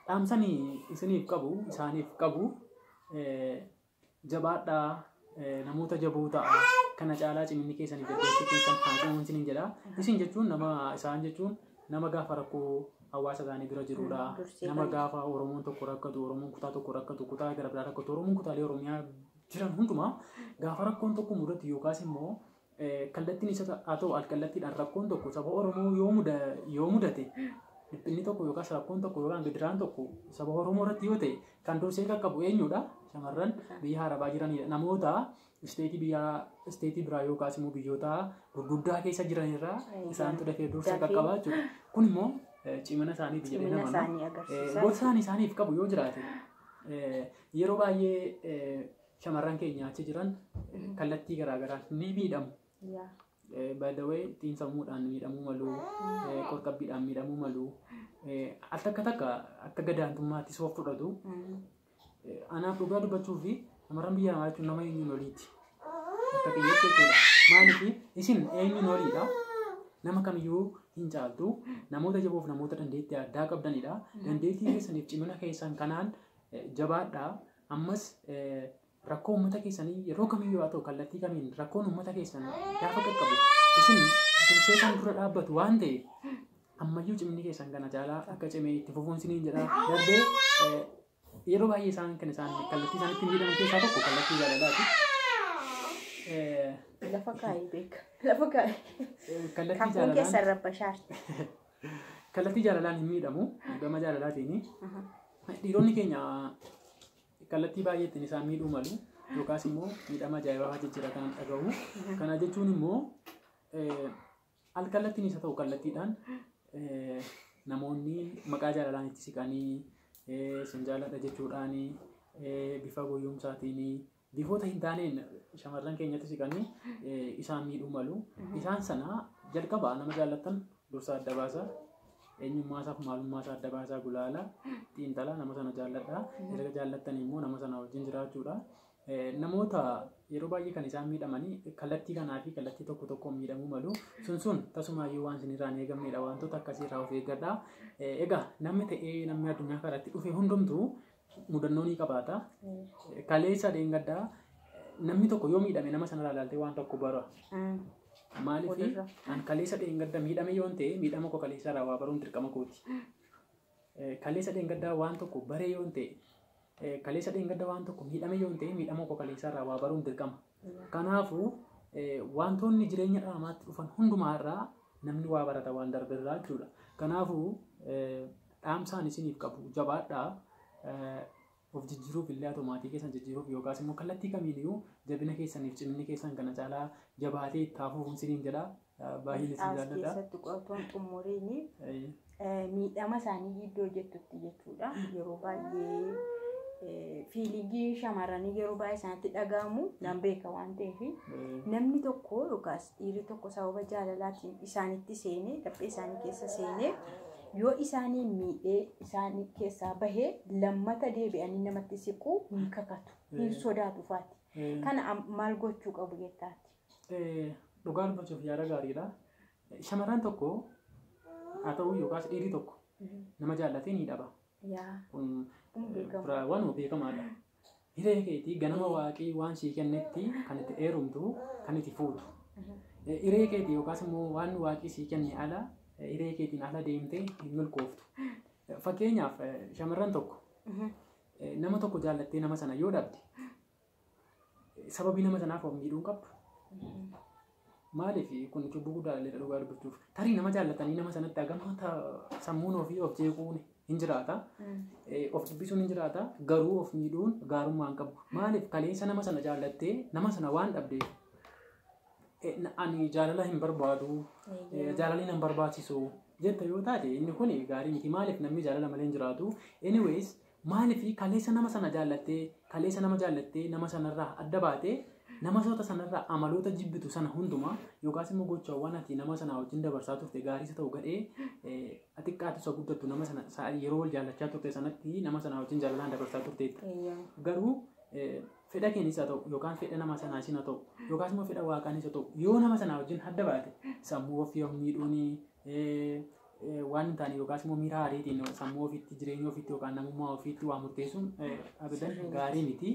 Dhaamsanii isiniif qabu, isaaniif qabu, jabaadhaa, namoota jaboo ta'a. Kana caalaa ciminni keessanii dandeettii keessan haa cimuun isiniin jedha. Isin jechuun nama, isaan jechuun nama gaafa rakkoo hawaasa isaanii bira jirudha. Nama gaafa Oromoon tokko rakkatu, Oromoon kutaa tokko rakkatu, kutaa gara biraa rakkatu, Oromoon kutaalee Oromiyaa jiran hundumaa gaafa rakkoon tokko mudatu yookaas immoo kallattiin isa haa ta'u alkallattiidhaan rakkoon tokko saba Oromoo yoo mudate, dhiphinni tokko yookaas rakkoon tokko yookaan gidiraan tokko saba Oromoo irratti yoo ta'e, kan dursee qaqqabu eenyudha? Shamarran biyya Arabaa jiranidha. Namoota isteetii biyya isteetii biraa yookaas immoo biyyoota gurguddaa keessa jiranirraa isaantu dafee dursa qaqqabaa jechuudha. Kun immoo cimina isaaniiti jedhee nama gorsaan isaaniif qabu yoo jiraate, yeroo baay'ee shamarran keenya achi jiran kallattii garaagaraan ni miidhamu. By the way, xiinsammuudhaan miidhamuu malu, qorqabbiidhaan miidhamuu malu, al takka takka akka gadaantummaatti soof fudhatu. Anaaf dhugaa dubbachuu fi shamarran biyya namaa jechuun nama eenyuun oliiti. Akka xiyyeetti jechuudha. Maaliif isin eenyuun oliidha? Nama kamiyyuu hin caaltu. Namoota jaboof namoota dandeettii addaa qabdanidha. Dandeettii keessaniif cimina keessan kanaan jabaadhaa. Ammas rakkoo uummata keessanii yeroo kamiyyuu haa ta'u kallattii kamiin rakkoon uummata keessan gaafa qaqqabu isin dursee kan dura dhaabbatu waan ta'eef, ammayyuu cimni keessan kana caalaa akka cimee itti fufuun isiniin jedha. Darbee yeroo baay'ee isaan kan isaan kallattii isaanitti miidhaman keessaa tokko kallattii jaalalaati. Lafa kaa'ee beeka. Lafa kaa'ee. Kallattii Kakuun jaalalaan keessan rabbashaarti. Kallattii jaalalaan hin miidhamu gama jaalalaatiin. Dhiironni keenya kallattii baay'eetiin isaan miidhuu malu yookaas immoo miidhama ajaa'ibaa jijjiira kan dhagahu. Kana jechuun immoo al kallattiin isa ta'u kallattiidhaan namoonni maqaa jaalalaan itti siqanii, sin jaaladha jechuudhaan, bifa goyyumsaatiin, bifoota hin taaneen shamarran keenyatti siqanii isaan miidhuu malu. Isaan sana jalqaba nama jaallattan dursa adda baasa. Eenyummaa isaaf maalummaa isaa adda baasaa, gulaala, xiinxalaa, nama sana jaalladha. Erga jaallattan immoo nama sana wajjin jiraachuudha. Namoota yeroo baay'ee kan isaan miidhamanii kallattii kanaa fi kallattii tokko tokkoon miidhamuu malu. Sun tasumaayyuu waan isinirraa hin eegamnedha. Wantoota akkasiirraa of eeggadha. Egaa namni ta'ee namni addunyaa kanatti dhufe hundumtuu mudannoo ni qabaata. Kaleessa dheengaddaa namni tokko yoo miidhame nama sanarraa ilaaltee waan tokko bara. Maaliif an kaleessa dheengadda miidhame yoon ta'e, miidhama koo kaleessa irraa waa baruun dirqama kooti. Kaleessa dheengaddaa waan tokko baree yoon ta'e, kaleessa dheengadda waan tokko miidhame yoon ta'e, miidhama koo kaleessa irraa waa baruun dirqama. Kanaafuu wantoonni jireenya dhala namaatti dhufan hundumaa irraa namni waa barata, waan darbe irraa jechuudha. Kanaafuu dhaamsaan isiniif qabu, jabaadhaa. Of jijjiiruuf illee haa ta'u, maatii keessan jijjiiruuf yookaas immoo kallattii kamiiniyyuu jabina keessaniif ciminni keessan kana caalaa jabaatee itti hafuuf isiniin jedha. Baay'een isin As jaalladha. keessatti qo'atoon xumuriini miidhama isaanii iddoo jettutti jechuudha. Yeroo baay'ee feelingii shamarranii yeroo baay'ee isaanitti dhaga'amu nan beeka waan ta'eef, namni tokko yookaas dhiirri tokko sababa jaalalaatiin isaanitti seenee, laphee isaanii keessa seenee, yoo isaanii miidhee isaanii keessaa bahee, lammata deebi'anii namatti siquu hin kakatu, hin sodaatu faati. Kana maal gochuu qabu jettaati? Dhugaa dubbachuuf yaada gaariidha. Shamarran tokko haa ta'u yookaas dhiirri tokko nama jaallatee ni dhaba. Kun waanuma beekamaadha. Hiree keetii ganama waaqii waan sii kennetti kan itti heerumtu, kan itti fuutu. Hiree keetii yookaas immoo waan waaqii sii kenne ala, hiree keetiin ala deemtee hin milkooftu. Fakkeenyaaf shamarran tokko nama tokko jaallattee nama sana yoo dhabde, sababii nama sanaaf of miidhuu hin qabdu. Maaliif kun cubbuu guddaa illee dhugaa dubbachuuf. Tarii nama jaallatanii nama sanatti hagam sammuun ofii of jeequun hin jiraata. Of dubbisuun hin jiraata. Garuu of miidhuun gaarummaa hin qabu. Maaliif kaleessa nama sana jaallattee nama sana waan dhabdeef ani jaalala hin barbaadu, jaalalli nan barbaachisu jetta yoo taate, inni kun gaarii miti. Maaliif namni jaalala malee hin jiraatu? Anyways, maaliif kaleessa nama sana jaallattee, kaleessa nama jaallattee nama sanarraa adda baatee, nama sanarraa amaloota jibbitu sana hundumaa yookaas immoo gochaawwan ati nama sana wajjin dabarsaa turte, gaarii isa ta'u gadhee, xiqqaatu isa guddattu, nama sana yeroo wal jaallachaa turte sanatti nama sana wajjin jaalalaan dabarsaa turteetti. Garuu fedha keenis haa ta'u yookaan fedha nama sanaas haa ta'u yookaas immoo fedha waaqaanis haa ta'u, yoo nama sana wajjin adda baate, sammuu ofii of miidhuun waan hin taane yookaas immoo miira aariitiin sammuu ofiitti, jireenya ofiitti yookaan namummaa ofiitti waa murteessuun abadan gaarii miti.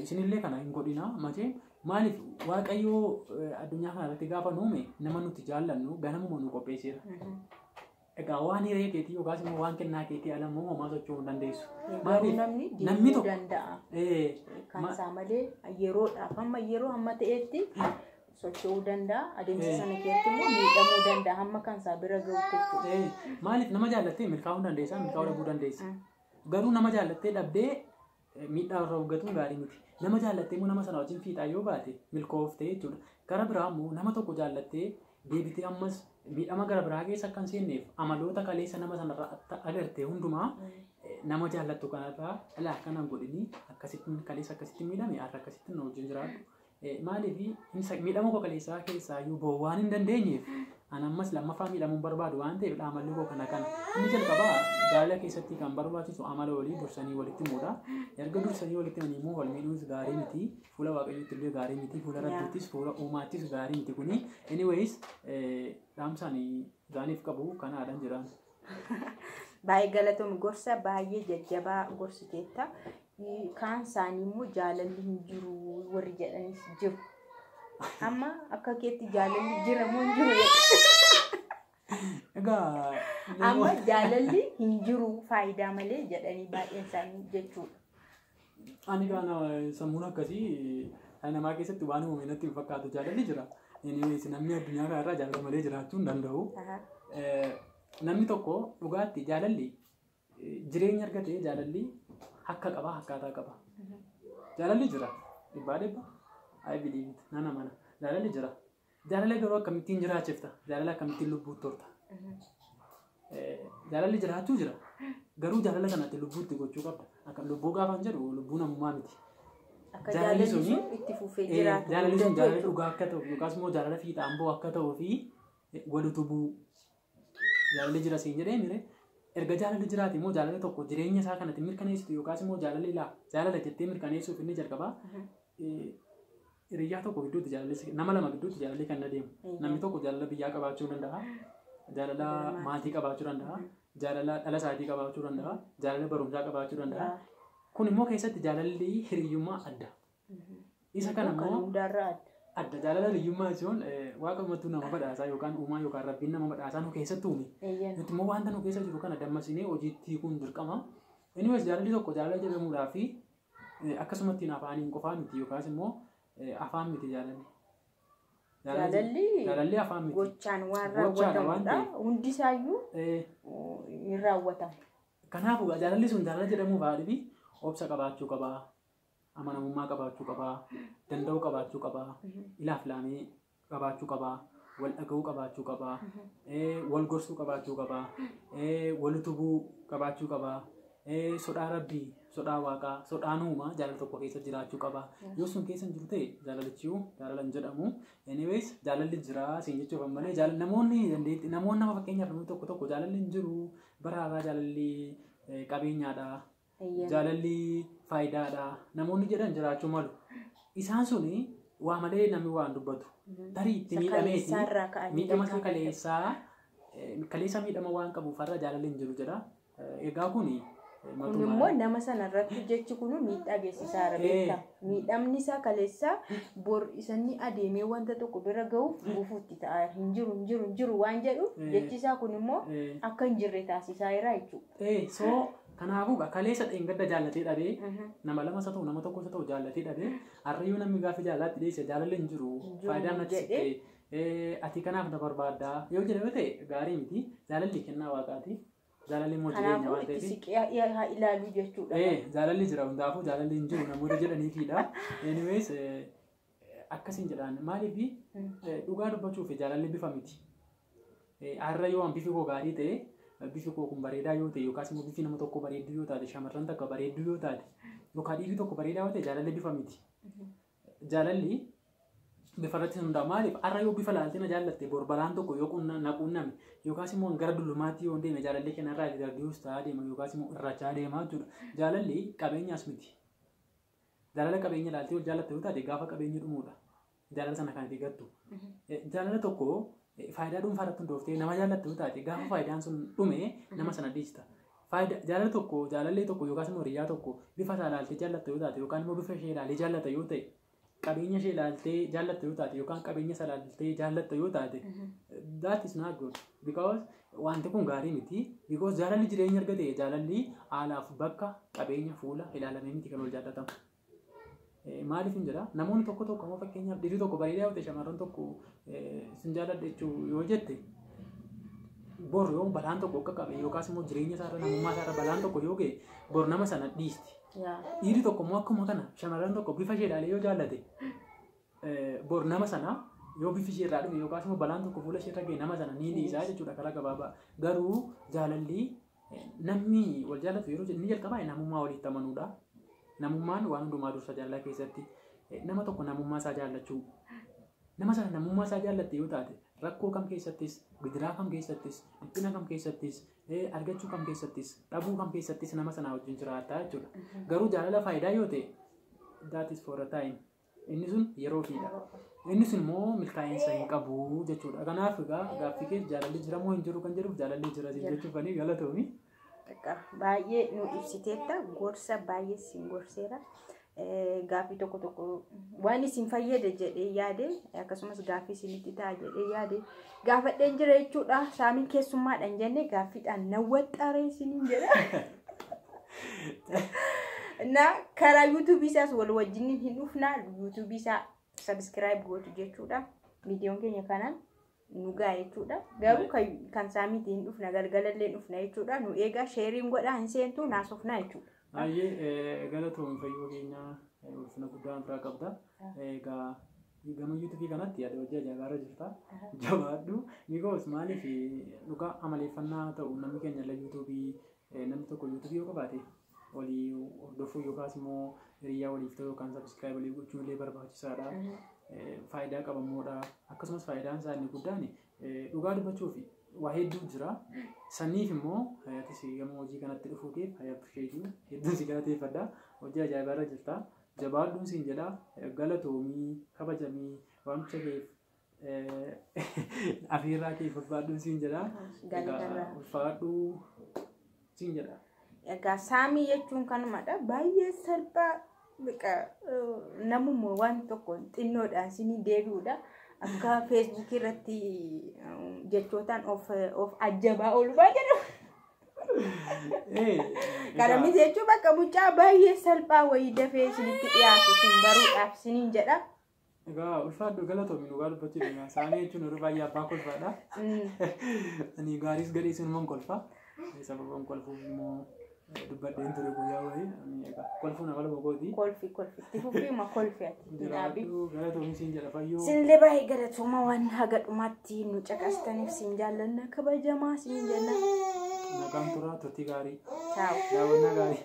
Isinillee kana hin godhina malee, maaliif Waaqayyoo addunyaa kana irratti gaafa nuume nama nuti jaallannu ganamuma nu qopheesseera. Egaa waan hiree keetii yookaas immoo waan kennaa keetii ala immoo homaa socho'uu hin dandeessu. Garuu namni deemuu danda'a. Kan isaa malee yeroodhaaf hamma yeroo hamma ta'etti socho'uu danda'a. Adeemsa sana keessatti immoo miidhamuu danda'a hamma kan isaa bira gahutti jechuudha. Maaliif nama jaallattee milkaa'uu dandeessa, milkaa'uu dhabuu dandeessa. Garuu nama jaallattee dhabdee miidhaa irra hojjetuun gaarii miti. Nama jaallattee immoo nama sana wajjin fiixaa yoo baate milkooftee jechuudha. Gara biraa immoo nama tokko jaallattee deebitee ammas miidhama gara biraa keessa akka hin seenneef amaloota kaleessa nama sanarraa agarte hundumaa nama jaallattu kanarraa dhala akkanaan godhini, akkasitti kaleessa akkasitti miidhame, har'a akkasitti na wajjin jiraadhu. Maaliif miidhama koo kaleessaa keessaa iyyuu ba'uu waan hin dandeenyeef ani ammas lammaffaa miidhamuu hin barbaadu waan ta'eef amalli koo kana kana. Inni jalqabaa jaalala keessatti kan barbaachisu amala walii dursanii walitti himuudha. Erga dursanii walitti himanii immoo wal miidhuunis gaarii miti. Fuula Waaqayyootti illee gaarii miti. Fuula Rabbiittis, fuula uumaattis gaarii miti kuni. Anyways, dhaamsaan isaaniif qabu kanaadhaan jiraan. Baay'ee galatoom, gorsa baay'ee jajjabaa gorsiteetta. Kaan isaanii immoo jaalalli hin jiru warri jedhanis jiru. Amma akka keetti jaalalli jira moo hin jiru? Egaa amma jaalalli hin jiru faayidaa malee jedhanii baay'een isaanii jechuudha. Ani kana sammuun akkasii namaa keessatti waan uumame natti hin fakkaatu, jaalalli jira. Anyways, namni addunyaa kanarraa jaalala malee jiraachuu hin danda'u. Namni tokko dhugaatti jaalalli jireenya argatee jaalalli akka qaba, akkaataa qaba. Jaalalli jira. 100%. I believe it. Nan amana. Jaalalli jira. Jaalala garuu akkamittiin jiraachifta? Jaalala akkamittiin lubbuutti horta? Jaalalli jiraachuu jira. Garuu jaalala kanatti lubbuutti gochuu qabda. Akka lubbuu gaafan jedhu lubbuu namummaa miti. Akka jaalalli sun itti fufee jiraatu. Jaalalli sun jaalala dhugaa akka ta'u yookaas immoo jaalala fiixaan ba'u akka ta'uu fi wal utubuu. Jaalalli jira siin jedhee mire, erga jaalalli jiraate immoo jaalala tokko jireenya isaa kanatti mirkaneessitu yookaas immoo jaalalli ilaa jaalala jettee mirkaneessuuf inni jalqabaa hiriyyaa tokko gidduutti jaalalli, nama lama gidduutti jaalalli kan adeemu. Namni tokko jaalala biyyaa qabaachuu danda'a. Jaalala maatii qabaachuu danda'a. Jaalala dhala isaatii qabaachuu danda'a. Jaalala barumsaa qabaachuu danda'a. Kun immoo keessatti jaalalli hiriyyummaa adda. Isa kana immoo adda. Jaalala hiriyyummaa jechuun waaqumatu nama badhaasaa yookaan uumaa yookaan rabbiin nama badhaasaa nu keessatti uume. Nuti immoo wanta nu keessa jiru kana dammasinee hojiitti hiikuun dirqama. Anyways, jaalalli tokko jaalala jedhamuudhaa fi akkasumatti afaaniin qofaa miti yookaas immoo afaan miti jaalalli. Jaalalli Jaalalli afaan miti. Gochaan waan raawwatamudha. Hundisaayyuu hin raawwatamu. Kanaafuu jaalalli sun jaalala jedhamuu baadhi obsa qabaachuu qabaa. Amanamummaa qabaachuu qabaa. Danda'uu qabaachuu qabaa. Ilaaf laamee qabaachuu qabaa. Wal dhaga'uu qabaachuu qabaa. Wal gorsuu qabaachuu qabaa. Wal utubuu qabaachuu qabaa. Sodaa rabbii, sodaa waaqaa, sodaan uumaa jaalala tokko keessa jiraachuu qaba. Yoo sun keessa hin jiru ta'e jaalalichi jaalala hin jedhamu. Anyways, jaalalli jira siin jechuuf malee namoonni dandeetti namoonni nama fakkeenyaaf namni tokko tokko jaalalli hin jiru, bara haaraa jaalalli qabeenyaadha. Jaalalli faayidaadha. Namoonni jedhan jiraachuu malu. Isaan suni waa malee namni waan dubbatu. Tarii itti miidhameeti. Miidhama isaa kaleessaa kaleessa miidhama waan qabuuf har'a jaalalli hin jiru jedha. Egaa kuni Kun immoo nama sanarratti jechi kun miidhaa geessisaa beekta. Miidhamni isaa kaleessaa bor isanni adeemee wanta tokko bira gahuuf gufuutti ta'a. Hin jiru, hin jiru, hin jiru waan jedhu jechi isaa kun immoo akka hin jirre taasisaa jira jechuudha. So kanaafuu kaleessa dheengadda jaallatee dhabee, nama lama isa ta'u nama tokko isa ta'u jaallatee dhabee, har'ayyuu namni gaafa jaalalaatti dhiyeesse jaalalli hin jiru, faayidaan natti siqee ati kanaaf na barbaaddaa yoo jedhame ta'e gaarii miti. Jaalalli kennaa waaqaati. Jaalalli immoo jireenya waan ta'eef. Kanaafuu itti siqee haa ilaalu jechuudha. Jaalalli jira, hundaafuu jaalalli hin jiru namoota jedhaniifidha. Anyways, akkasiin jedhaan maaliif dhugaa dubbachuuf jaalalli bifa miti. Har'a yoo bifi koo gaarii ta'e, bifi koo kun bareedaa yoo ta'e, yookaas immoo bifi nama tokko bareedduu yoo taate, shamarran takka bareedduu yoo taate, yookaan dhiirri tokko bareedaa yoo ta'e, jaalalli bifa miti. Jaalalli bifa irratti hundaa'a. Maaliif har'a yoo bifa laaltee na jaallatte, bor balaan tokko yoo na quunname yookaas immoo gara dullumaatti yoo deeme, jaalalli kanarraa darbius ta'aa deema yookaas immoo irrachaa deema jechuudha. Jaalalli qabeenyaas miti. Jaalala qabeenya laaltee wal jaallatte yoo taate, gaafa qabeenyi dhumuudha. Jaalala sana kan itti gattu. Jaalala tokko Faayidaa dhuunfaa irratti hundooftee nama jaallattu yoo taate gaafa faayidaan sun dhume nama sana dhiista. Jaalala tokko jaalallee tokko yookaas immoo hiriyaa tokko bifa isaa ilaaltee jaallatta yoo taate yookaan immoo bifa ishee ilaalee jaallatta yoo ta'e qabeenya ishee ilaaltee jaallatta yoo taate yookaan qabeenya isaa ilaaltee jaallatta yoo taate that is not good because wanti kun gaarii miti because jaalalli jireenya argate jaalalli haalaaf bakka qabeenya fuula ilaalamee miti kan wal jaallatamu. Maaliif hin jedha namoonni tokko tokko ammoo fakkeenyaaf dhiirri tokko bareedaa yoo ta'e shamarran tokko sin jaalladha jechuu yoo jette bor yoo balaan tokko akka qabe yookaas immoo jireenya isaarra namummaa isaarra balaan tokko yoo ga'e bor nama sana dhiisti. Dhiirri tokko immoo akkuma kana shamarran tokko bifa ishee ilaalee yoo jaallate bor nama sana yoo bifi ishee irraa dhume yookaas immoo balaan tokko fuula ishee irra ga'e nama sana ni dhiisaa jechuudha karaa gabaabaa. Garuu jaalalli namni wal jaallatu yeroo inni jalqabaa namummaa walitti amanuudha. Namummaan waan hundumaa dursa jaalala keessatti nama tokko namummaa isaa jaallachuu. Nama sana namummaa isaa jaallatte yoo taate rakkoo kam keessattis, gidiraa kam keessattis, dhiphina kam keessattis, argachuu kam keessattis, dhabuu kam keessattis nama sana wajjin jiraata jechuudha. Garuu jaalala faayidaa yoo ta'e that is for a time. Inni sun yeroofiidha. Inni sun immoo milkaa'insa hin qabu jechuudha. Kanaaf egaa gaaffii keessa jaalalli jira moo hin jiru kan jedhuuf jaalalli jira jechuuf ani galatoomi. Baay'ee nu ibsiteetta gorsa baay'ee siin gorseera. Gaaffii tokko tokko waan isin fayyada jedhee yaade akkasumas gaaffii isinitti ta'a jedhee yaade gaafadheen jira jechuudha. Saamiin keessummaadhaan jenne gaaffiidhaan na waxxaree isiniin jedha. Na karaa yuutuubii isaas wal wajjin hin dhufna yuutuubii isaa subscribe gootu jechuudha. Viidiyoon keenya kanaan nu ga'a jechuudha. Garuu kan saamiitiin hin dhufna galgalallee dhufna jechuudha. Nu eegaa share godhaa hin seentu naasofnaa jechuudha. Baay'ee galatoon fayyoo keenya ulfina guddaa biraa qabda. Egaa gama yuutuubii kanatti yaada hojii ajaa'ibaa irra jirta. Jabaadhu. Because maaliif dhugaa amaleeffannaa ta'u namni keenya illee yuutuubii namni tokko yuutuubii yoo qabaate walii hordofuu yookaas immoo hiriyaa waliif ta'uu yookaan subscribe walii gochuun illee barbaachisaadha. Faayidaa qabammoodha. Akkasumas faayidaan isaa inni guddaan dhugaa dubbachuuf waa hedduu jira. Saniif immoo atis gama hojii kanatti dhufuu keef I appreciate you. Hedduun si galateeffadha. Hojii ajaa'ibaa irra jirta. Jabaadhuun siin jedha. Galatoomii, kabajamii, waamicha keef afeerraa keef ulfaadhuun siin jedha. Egaa ulfaadhuu siin jedha. Egaa saamii jechuun kanumadha. Baay'ee salphaa namummaa waan tokko xinnoodhaan sinii deebi'uudha. Akka feesbuukii irratti jechootaan of ajjabaa oolmaa jedhamu. Kana miti jechuun bakka mucaa baay'ee salphaa wayii dafee isinitti dhiyaatu sin baruudhaaf siniin jedha. Egaa ulfaadhu galatoomi dhugaa dubbachuuf saamii jechuun yeroo baay'ee abbaa kolfaadha. Ani gaariis gadhee sinuman kolfa. Sababa kolfuuf immoo dubbadheen ture guyyaa wayii. Egaa kolfuun amala boqooti. Kolfi kolfi itti fufiima kolfi ati. Jiraadhu galatoomi siin jedha fayyoo. Sinillee baay'ee galatooma waan haga dhumaatti nu caqastaniif siin jaallanna kabajamaa siin jenna. Nagaan turaa turtii gaarii. Ciao. Daawwannaa gaarii.